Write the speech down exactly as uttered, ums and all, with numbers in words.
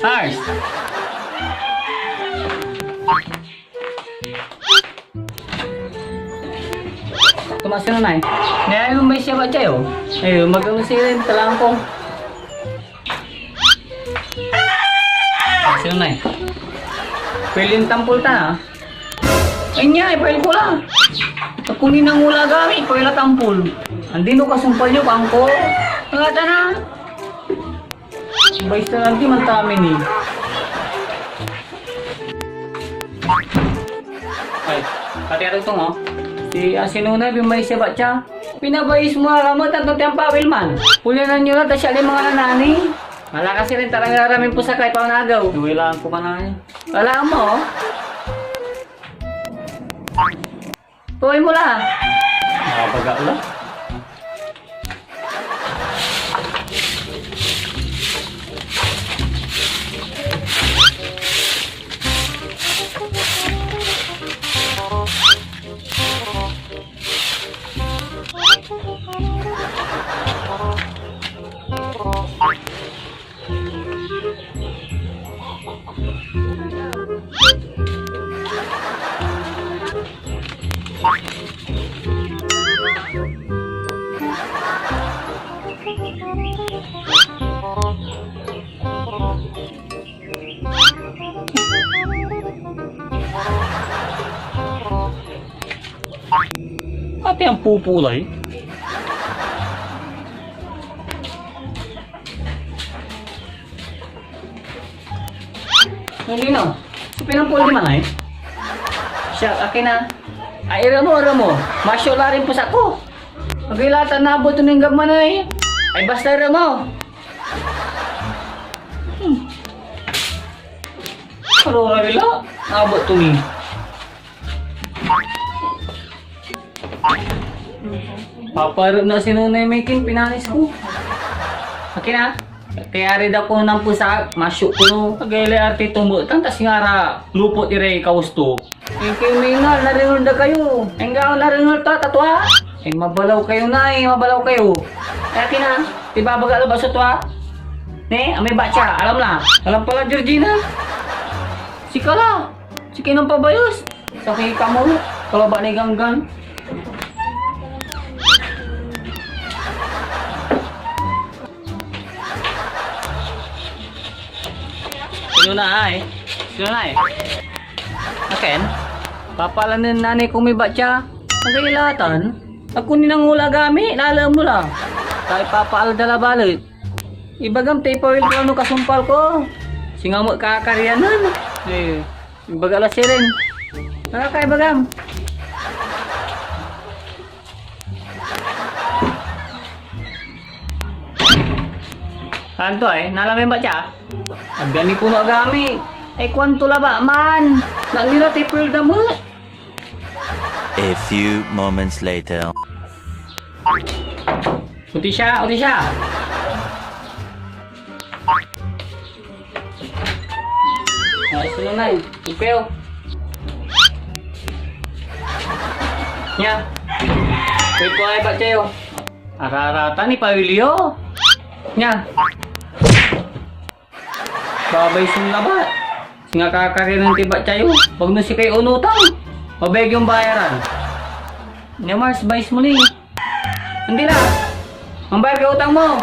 Mars! Tumaas ka na, Nay. Nay, ano may siya ba tayo? Ay, magano siya rin, talaan ko. Sino, Nay? Pwede yung tampol ta, ha? Ay niya, ipahil ko la. Kunin ang ula gami, ipahil la tampol. Andi no kasumpal yo, bangko. Ngata na. Bayis na lang di man tamin eh. Ay, pati arog to mo. Si Asinona, bimay siya ba siya? Pinabayis mo ara mo, tanto tiyang pawil man. Pulyanan nyo na, ta siya limang anak nani. Wala kasi rin talaga ramin pusakay, paunagaw. Duwilaan ko ka na eh. Wala mo, oh. Tuloy mo la. Nakabaga la. Ate, ang pupulay. Hindi, no? Pinampol di man, ay? Siya, akin na. Ay, ira mo, ira mo. Masyo la rin po sa ko. Agay lata na abot yung gabman, ay. Ay, basta ira mo. Hmm. Kalora nila. Abot to ni. Paparep na si Nonay Miking, pinanis ko. Akin na. Kaya rin ako ng pusa, masyo ko no. Agay lay arte tumbo, tan ta singara, lupot iray kaus to. Thank you, Mingal, narinol da kayo. Enggao narinol to, tatwa. Eh, mabalaw kayo na eh, mabalaw kayo. Kaya akin na, ibabaga labas sa twa. Ne, amay batya, alam na. Alam pala, Georgina. Sika la. Sige nang pabayos. Sakay ka mo. Kalaba ni Ganggan. Sino na ay? Sino na ay? Akin? Papalanen nanay ko may batya. Ang kailatan? Ako ninang ula gami, lala mo la. Tay papaalda la balet. Ibagam tay pawil ko ano kasumpal ko. Singa mo kakaryanan. Eh, ibaga la sirin. Nakakaibagam. Anto ay, nalamin ba siya? Agani ko agami. Ay, kuanto laba man. Nangira tay pawil da mo. A few moments later. Uti siya, uti siya. Ay, sunod na eh. Upeo. Nya. Wait ko ay ba kayo? Araratan ni Pawilio. Nya. Babay sun labat. Singa kakarinan ti batyayo. Wag no sikay unutang. Mabeg yung bayaran. Nya Mars, bayis mo ni. Hindi na. Mambayar ka utang mo.